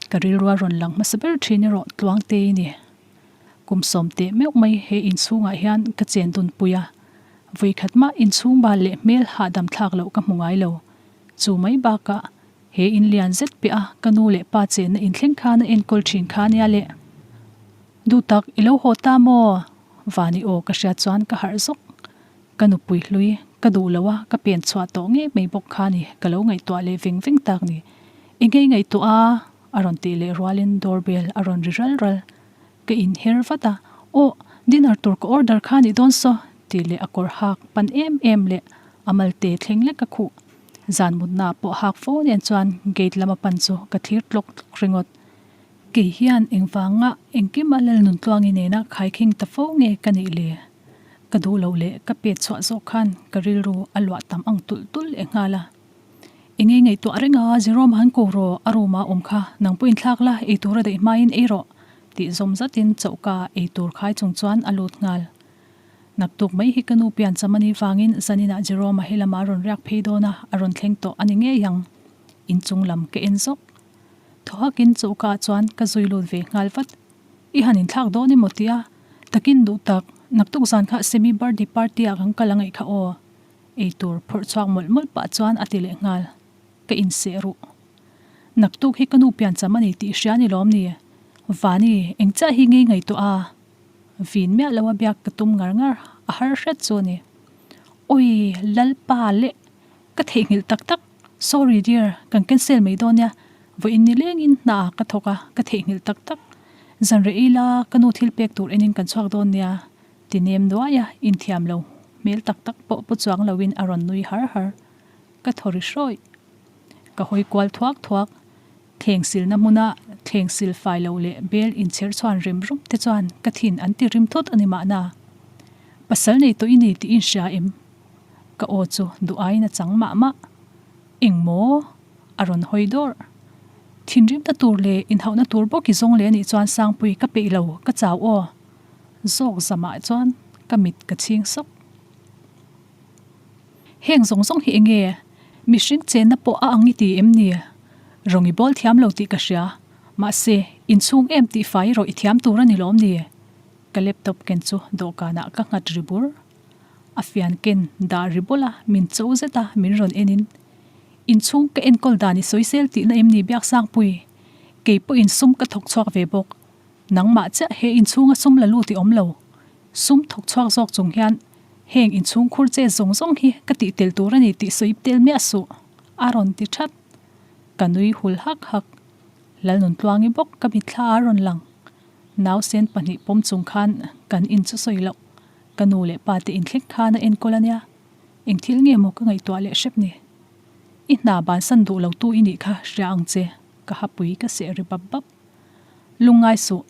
Ka rilrua rawn lang hmasa ber thin erawh Tluangtei ni. Kum sawm teh meuh mai he inchhungah hian ka chen dunpui a, vawikhat mah inchhung bal leh hmel hahdam thlak loh ka hmu ngai lo. Chu mai bakah he in lian zet piah a ka nu leh pa chenna inthleng khan a enkawl thin kha nia le. Duh tak i lo haw ta maw? Vani aw ka hriat chuan ka harh zawk. Ka nupui hlui, ka duh lo a, ka pen chhuah tawh ngei mai bawk kha ni, ka lo ngaihtuah leh veng veng tak ni. I ngei ngaihtuah a? A rawn tih leh rualin door bell a rawn ri ral ral. Ka inher vat a, Aw, dinner tur ka order kha nih dawn saw, tih leh a kawr hak pan em em leh a malte thleng lek a khuh. Zan mutna pawh hak fo nen chuan gate lama pan chu ka thlir tlawk tlawk ringawt. Kei hian engvanga engkim a Lalnuntluangi nena khaikhing ta fo nge ka nih le? Ka duh loh leh ka pet chhuah zawk khan ka rilru a luah tam ang tulh tulh leh nghal a. Enge ngaihtuah reng a, Jerome han ko rawh, a room ah awm kha, nang pawhin thlak la, eitur a daih hmain ei rawh, tih zawm zatin chohka eitur khai chung chuan a lut nghal. Naktuk mai hi ka nu piancham a nih vangin zaninah Jerome-a helamah a rawn riak phei dawn a, a rawn thleng tawh a ni ngei ang. inchung lam ka en zawk. Thaw hakin choka ah chuan ka zui lut ve nghal vat. I han inthlak dawn emaw tia takin duh tak, naktuk zan kha semi birthday party ah kan kal angaih kha aw. Eitur phawrh chhuak mawlh mawlh pah chuan a ti leh nghal. Ka inseh ruh. Naktuk hi ka nu piancham a ni tih hria ni lawm ni? Vani, eng chiah hi ngei ngaihtuah a? Vin miah lo a biak ka tum ngar ngar, a har hret chu a ni. Awi, Lalpa leh! Ka theihnghilh tak tak. Sorry dear, kan cancel mai dawn nia. Vawiin ni lengin hna ah ka thawk a, ka theihnghilh tak tak. Zanreh ei la, ka nu thil pek tur enin kan chhuak dawn nia. Ti nem nuai a, inthiam lo hmel tak tak pawh pu chuang loin a rawn nui har har. Ka thaw ri hrawih. Ka hawi kual thuak thuak. Thleng silna hmuna thleng sil fai lo leh bel inchher chhuan rem rum te chuan ka thin an ti rim thut a ni mahna. Pasal nei tawh i ni tih in hria em? Ka aw chu duh aiin a chang mah mah. Eng maw? A rawn hawi dawrh. Thinrimna tur leh inhauhna tur bawk i zawng leh a nih chuan Sangpui ka peih lo, ka chau aw. Zawk zamah chuan ka mit ka chhing sawk. Heng zawng zawng hi enge? Mihring chenna pawh a ang i ti em ni? Rawng i bawl thiam lo tih ka hria. Mahse, inchhung em tih fai erawh i thiam tur a ni lawm ni? Ka laptop ken chu dawhkanah ka nghat ri bur. A fian ken dah ri bawlh a, min cho zet a, min rawn en in. Inchhung ka enkawl dan i sawisel tihna em ni Biaksangpui? Kei pawhin sum ka thawk chhuak ve bawk. Nangmah chiah he inchhunga sum la lut i awm lo. Sum thawk chhuak zawk chung hian heng inchhung khur che zawng zawng hi ka tih tel tur a ni tih sawi tel miah suh, a rawn ti that. Ka nui hul hak hak. Lalnuntluangi bawk ka mitthla a rawn lang. Nausen pahnih pawm chung khan kan in chu sawi loh. Ka nu leh pa te inthleng khan a enkawl a nia. Eng thil nge maw ka ngaihtuah leh hrep ni? I hna bansan duh lo tu i nih kha hria ang che, ka hapui ka seh ri bap bap. Lungngai suh,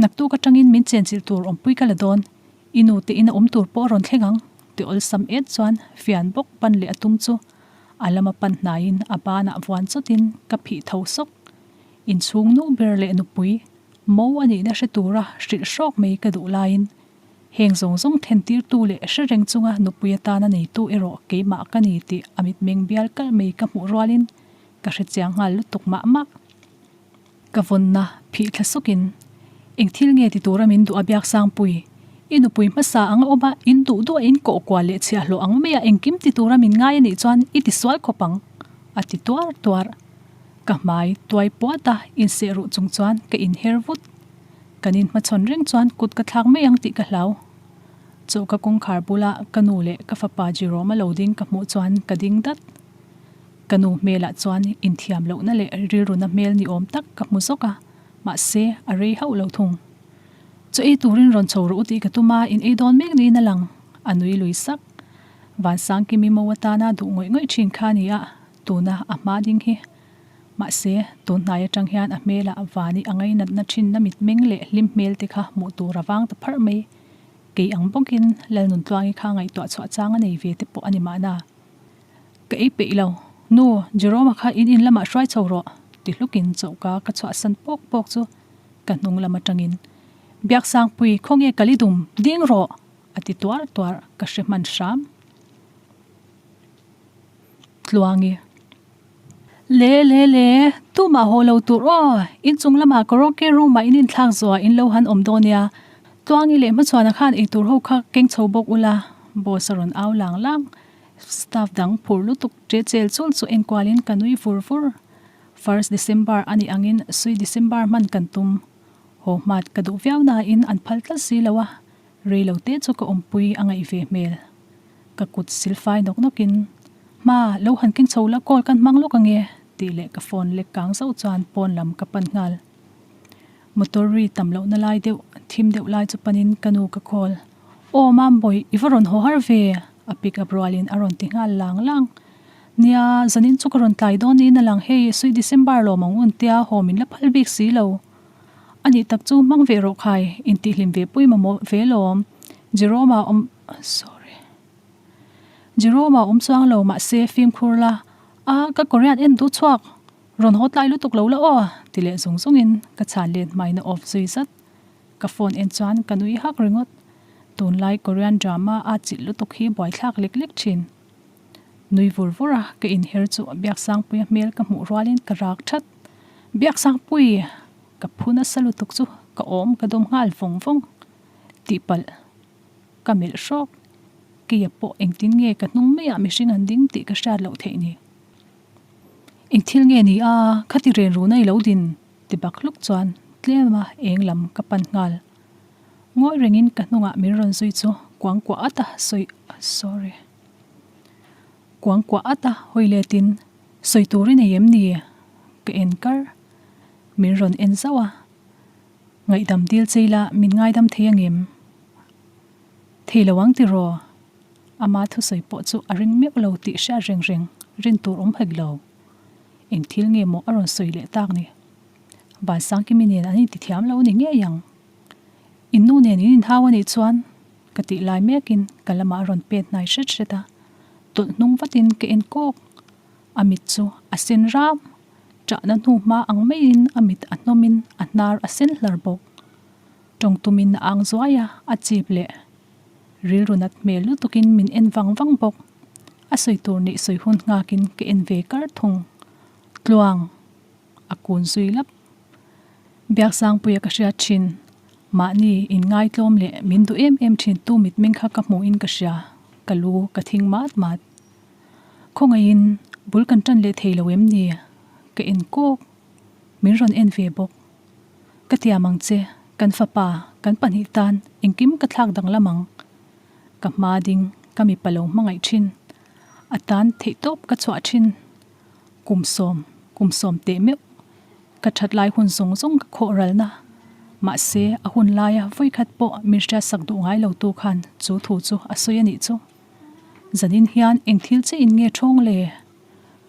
naktuk atangin min chenchilh tur awmpui ka la dawn, i nu te ina awm tur pawh a rawn thleng ang, ti awlsam et chuan fian bawk pan leh a tum chu a lama pan hnaiin a banah vuan chawtin ka phih tho sawk. Inchhung nu ber leh nupui mo a nihna hre tura hrilh hrawk mai ka duh laiin heng zawng zawng thentirtu leh hre reng chunga nupui atana neitu erawh keimah ka ni tih a mitmeng bial kalh mai ka hmuh rualin ka hrechiang nghal lutuk mah mah. Ka vawnna phih thla sukin, Eng thil nge ti tura min duh a biak Sangpui? I nupui hmasa ang a awm a, in duh duh a in kawh kual leh chhiahhlawh ang mai a engkim ti tura min ngai a nih chuan i ti sual khawp ang, a ti tuar tuar. Ka hmai tuai puat a, inseh ruh chung chuan ka inher vut. Kan inhmachhawn reng chuan kut ka thlak mai ang tih ka hlau. Chawhka kawngkhar bula ka nu leh ka fapa Jerome-a lo ding ka hmuh chuan ka ding dat. Ka nu hmelah chuan inthiam lohna leh rilruna hmel ni awm tak ka hmu zawk a, mahse a rei hauh lo thung. Chaw ei turin rawn chho rawh u tih ka tum a, in ei dawn mek niin a lang, a nui lui sak. Vansangkimi mo atana duh ngawih ngawih thin kha a ni a, tuna a hma ding hi. Mahse, tun hnai atang hian a hmelah vani a ngainatna thinna mitmeng leh hlim hmel te kha hmuh tur a vang ta pharh mai. Kei ang bawkin Lalnuntluangi kha ngaihtuah chhuah chang a nei ve te pawh a ni mahna. Ka ei peih lo. Nu, Jerome-a kha in in lamah hruai chho rawh, ti hlukin chohka ka chhuahsan pawk pawk chu ka hnung lam atangin, Biaksangpui, khawnge ka li dum, ding rawh! a ti tuar tuar, ka hre hman hram. Tluangi. Le le le, tumah haw lo tur aw, inchung lamah karaoke room-ah in inthlak zuah in lo han awm dawn nia, Tluangi leh hmachhuana khan eitur ho kha keng chho bawk ula, boss a rawn au lang lang. Staff dang phur lutuk che chel chul chu enkualin ka nui vur vur. First December a nih angin Sui December hman kan tum. Haw hmat ka duh viau nain an phal tlat si lo a, rei lo te chu ka awmpui a ngaih ve hmel. Ka kut silfai nawk nawkin, Hma, lo han keng chho la call kan hmang lawk ange, tih leh ka phone lek kang zauh chuan pawn lam ka pan nghal. Motor ri tam lohna lai deuh, thim deuh lai chu panin ka nu ka call. Aw Mambawi, i va rawn haw har ve? A pick up rualin a rawn ti nghal lang lang. Nia, zanin chu ka rawn tlai dawn niin a lang hei, sui December lawm ang un tia haw min la phal bik si lo. A nih tak chu hmang ve rawh khai, intihhlim ve pui mamawh ve lawm. Jerome-a awm, sorry. Jerome-a awm chuang lo mahse fimkhur la, a ka Korean en duh chhuak. Rawn haw tlai lutuk lo la aw, ti leh zung zungin ka chhan let hmain a off zui zat. Ka phone en chuan ka nui hak ringawt. Tunlai Korean drama a chilh lutuk hi buaithlak lek lek thin. Nui vur vur a, ka inher chu Biaksangpuia hmel ka hmuh rualin ka rak that. Biaksangpui! Ka phu nasa lutuk chu ka awm ka dawm nghal vawng vawng. Tihpalh ka melh hrawk. Keia pawh engtin nge ka hnung maiah mihring an ding tih ka hriat loh theih ni. Eng thil nge ni a, khati ren runa i lo din? ti bak hluk chuan tlema eng lam ka pan nghal. Ngawi rengin ka hnungah min rawn zui chu kuangkuah at a sawi sorry kuangkuah at a hawi letin sawi tur i nei em ni? Ka en kar. Min rawn en zauh a, ngaihdam dil che ila min ngaidam thei angem? Thei lo ang tiraw? Ama thusawi pawh chu a ring meuh lo tih hriat reng reng rin tur awm hek lo. Eng thil nge maw a rawn sawi leh tak ni? Vansangkimi nen an inti thiam lo ni ngei ang. In nu nen in inhau a nih chuan ka tih lai mekin ka lamah a rawn pet hnai hret hret a, tawlh hnung vatin ka en kawk. A mit chu a sen ram, ṭahna hnu hma ang maiin a mit a hnawmin a hnar a sen hlar bawk. Tawng tumin a ang zuai a, a chip leh rilru nat hmel lutukin min en vang vang bawk. A sawi tur nih sawi hun nghakin ka en ve kar thung. Tluang! A kun zui lap. Biaksangpuia ka hriat thin. Mahni inngai tlawm leh min duh em em thin tu mitmeng kha ka hmuhin ka hria, ka lu ka thing mat mat. Khawngaihin bul kan tan leh thei lo em ni? Ka en kawk. Min rawn en ve bawk. Ka tiam ang che, kan fapa, kan pahnih tan engkim ka thlak danglam ang. Ka hma ding, ka mipa lo hmangaih thin. A tan theihtawp ka chhuah thin. Kum sawm, kum sawm teh meuh. Ka that lai hun zawng zawng ka khawh ralna. Mahse, a hun laia vawikhat pawh min hriatsak duh ngai lo tu khan chu thu chu a sawi a nih chu. Zanin hian eng thil che in nge thawng le?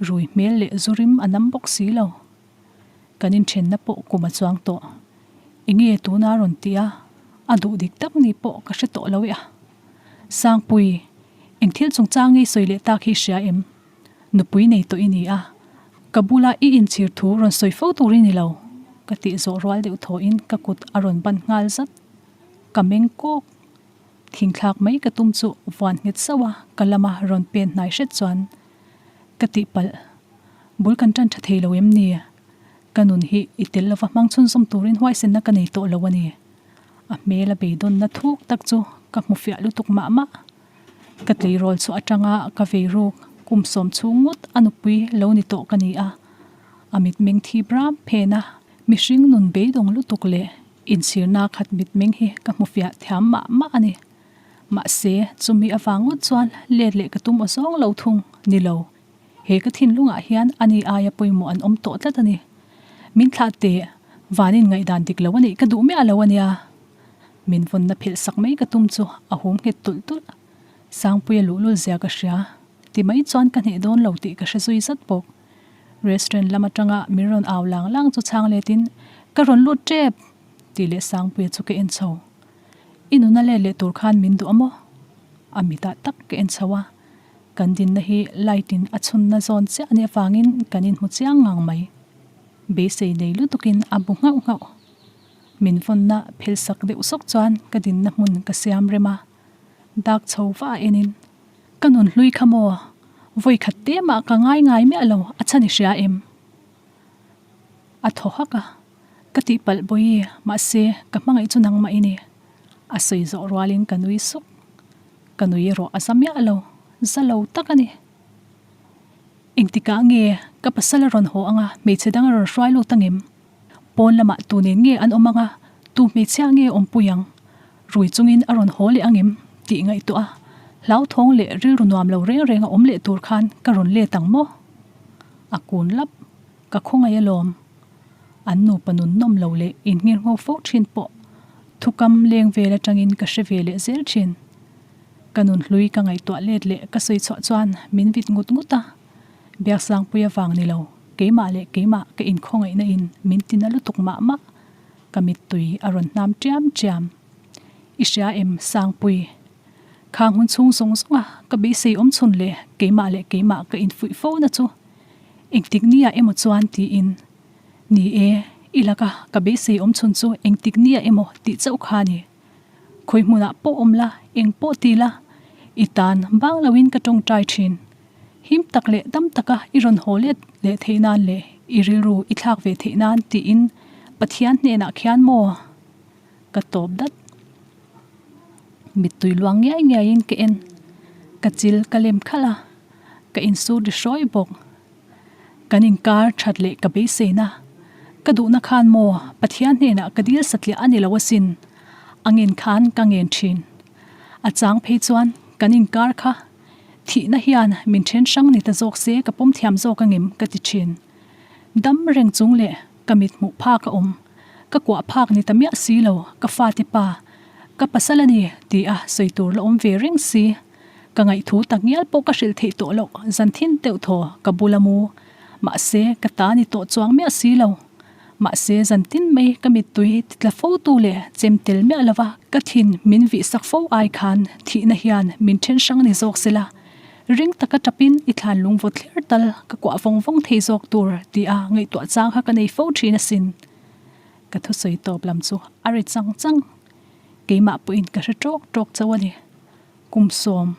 Rui hmel leh zu rim a nam bawk si lo. Kan inthenna pawh kum a chuang tawh. Enge tuna rawn ti a, a duh dik tak ni pawh ka hre tawh lo e a. Sangpui, eng thil chungchang nge sawi leh tak hi hria em? Nupui nei tawh i ni a, ka bula i inchhir thu rawn sawi fo tur i ni lo, ka tih zawh rual deuh thawhin ka kut a rawn ban nghal zat. Ka meng kawk. Thingthlak mai ka tum chu vuan nghet sauh a, ka lama rawn pen hnai hret chuan ka tihpalh. Bul kan tan tha thei lo em ni? Ka nun hi i tel lova hmang chhunzawm turin huaisenna ka nei tawh lo a ni. A hmel a beidawnna thuk tak chu ka hmu fiah lutuk mah mah. Ka tleirawl chhuah atanga ka vei ruk kum sawm chhung ngawt a nupui lo ni tawh ka ni a. A mitmeng thi bram phen a, mihring nun beidawng lutuk leh inchhirna khat mitmeng hi ka hmu fiah thiam mah mah a ni. Mahse, chumi avang ngawt chuan let leh ka tum aw zawng lo thung ni lo. He ka thinlungah hian ani aia pawimawh an awm tawh tlat a ni. Min thlah teh, vanin ngaihdan dik lo a nih ka duh miah lo a nia. Min vawnna phelh sak mai ka tum chu a hum nghet tulh tulh. Sangpuia luhlul zia ka hria. Ti mai chuan ka hneh dawn lo tih ka hre zui zat bawk. Restaurant lam atanga min rawn au lang lang chu chhang letin, Ka rawn lut tep! tih leh Sangpuia chu ka en chho. I nuna let leh tur khan min duh a maw? A mitah tak ka en chho a. Kan dinna hi light in a chhunna zawn chiah a nih avangin kan inhmu chiang ngang mai. Beisei nei lutukin a bu nghauh nghauh. Min vawnna phelh sak deuh sawk chuan ka dinna hmun ka siam rem a, dak chho va a enin, Ka nun hlui kha maw? Vawi khat te mah ka ngai ngai miah lo, a chhan i hria em? A thaw hak a, Ka tihpalh bawi, mahse ka hmangaih chu nangmah i ni. A sawi zawh rualin ka nui suk. Ka nui erawh a za miah lo, za lo tak a ni. Engtikah nge ka pasal a rawn haw anga hmeichhe dang a rawn hruai lut angem? Pawn lamah tu nen nge an awm anga, tu hmeichhia nge awmpui ang? Rui chungin a rawn haw leh angem? tih ngaihtuah a, hlauthawng leh rilru nuam lo reng reng a awm leh tur khan ka rawn let ang maw? A kun lap, ka khawngaih alawm. An nupa nun nawm lo leh inngirngho fo thin pawh thukam leng vel atangin ka hre ve leh zel thin. Ka nun hlui ka ngaihtuah let leh ka sawi chhuah chuan min vit ngut ngut a, Biaksangpui avang ni lo, keimah leh keimah ka inkhawngaihna in min tina lutuk mah mah, ka mittui a rawn hnam ṭiam ṭiam. I hria em Sangpui? Khang hun chhung zawng zawng a ka beisei awm chhun leh keimah leh keimah ka infuih fo na chu engtik nia emaw chuan tiin, Ni e, i laka ka beisei awm chhun chu engtik nia emaw tih chauh kha ni. Khawi hmunah pawh awm la, eng pawh ti la, i tan bang loin ka tawngtai thin. Him tak leh dam taka i rawn haw let leh theih nan leh i rilru i thlak ve theih nan tiin Pathian hnenah khian maw ka tawp dat. Mittui luang ngiai ngiaiin ka en. Ka chil ka lem khalh a, ka insur ri hrawi bawk. Kan inkar that leh ka beiseina. Ka duhna khan maw Pathian hnenah ka dil satliah a ni lo asin. A ngen khan ka ngen thin. A chang phei chuan kan inkar kha thihna hian min then hrang ni ta zawk se ka pawm thiam zawk angem ka ti thin. Dam reng chung leh ka mit hmuh phak a awm. Ka kuah phak ni ta miah si lo ka fate pa. Ka pasal a ni ti a sawi tur la awm ve reng si. Ka ngaihthu tak ngial pawh ka hrilh theih tawh loh zan thin deuh thaw ka bul a mu. Mahse, ka ta ni tawh chuang miah si lo. Mahse, zan tin mai ka mittui ti tla fo tu leh chem tel miah lova ka thin min vih sak fo ai khan thihna hian min then hrang ni zawk sela. Ring taka tapin i thlan lung vaw thler tal ka kuah vawng vawng thei zawk tur ti a ngaihtuah chang kha ka nei fo thin asin. Ka thusawi tawp lam chu a ri chang chang. Keimah pawhin ka hre tawk tawk chauh a ni. Kum sawm,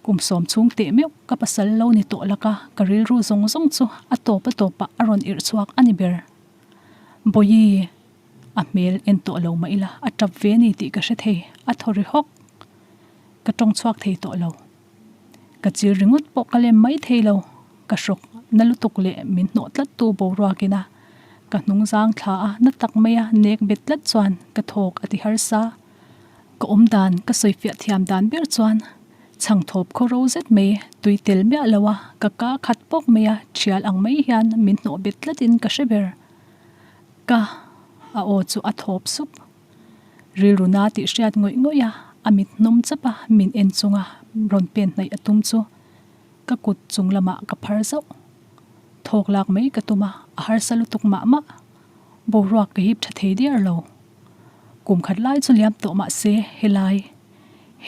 kum sawm chhung teh meuh ka pasal lo ni tawh laka ka rilru zawng zawng chu a tawp a tawpah a rawn irh chhuak a ni ber. Bawihi, a hmel en tawh lo mah ila a tap ve ni tih ka hre thei, a thaw ri hawk. Ka tawng chhuak thei tawh lo. Ka chil ringawt pawh ka lem mai thei lo, ka hrawk na lutuk leh min hnawh tlat tu boruakin a ka hnung zang thla a na tak mai a nek bet tlat chuan ka thawk a ti harsa. Ka awm dan ka sawifiah thiam dan ber chuan chhang thawp khaw ro zet mai tui tel miah lo a ka ka khat pawk mai a thial ang mai hian min hnawh bet tlat in ka hre ber. Ka a aw chu a thawp sup. Rilru na tih hriat ngawih ngawih a a mit hnawm chap a min en chunga rawn pen hnaih a tum chu ka kut chung lamah ka phar zauh. Thawk lak mai ka tum a a harsa lutuk mah mah. Boruak ka hip tha thei diar lo. Kum khat lai chu liam tawh mah se helai,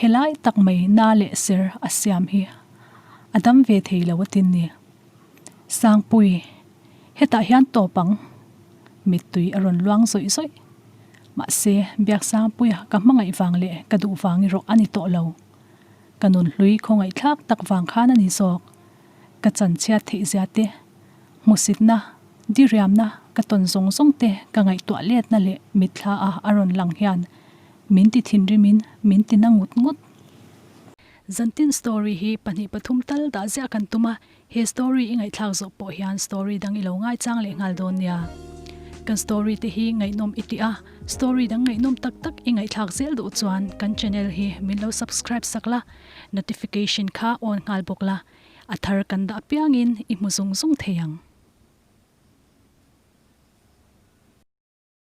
helai tak mai na leh ser a siam hi a dam ve thei lo a tin ni. Sangpui, hetah hian tawp ang. Mittui a rawn luang zawih zawih. Mahse, Biaksangpuia ka hmangaih vang leh ka duh vang erawh a ni tawh lo. Ka nun hlui khawngaihthlak tak vang khan a ni zawk. Ka chanchhiat theih zia te, hmusitna, diriamna ka tawn zawng zawng te ka ngaihtuah letna leh mitthla a a rawn lang hian min ti thinrimin min ti na ngut ngut. Zantin story hi pahnih pathum tal dah ziah kan tum a, he story i ngaihthlak zawh pawh hian story dang i lo ngaichang leh nghal dawn nia. Kan story te hi ngaihnawm i ti a, story dang ngaihnawm tak tak i ngaihthlak zel duh chuan kan channel hi min lo subscribe sak la, notification kha on nghal bawk la, a thar kan dah apiangin i hmu zung zung thei ang.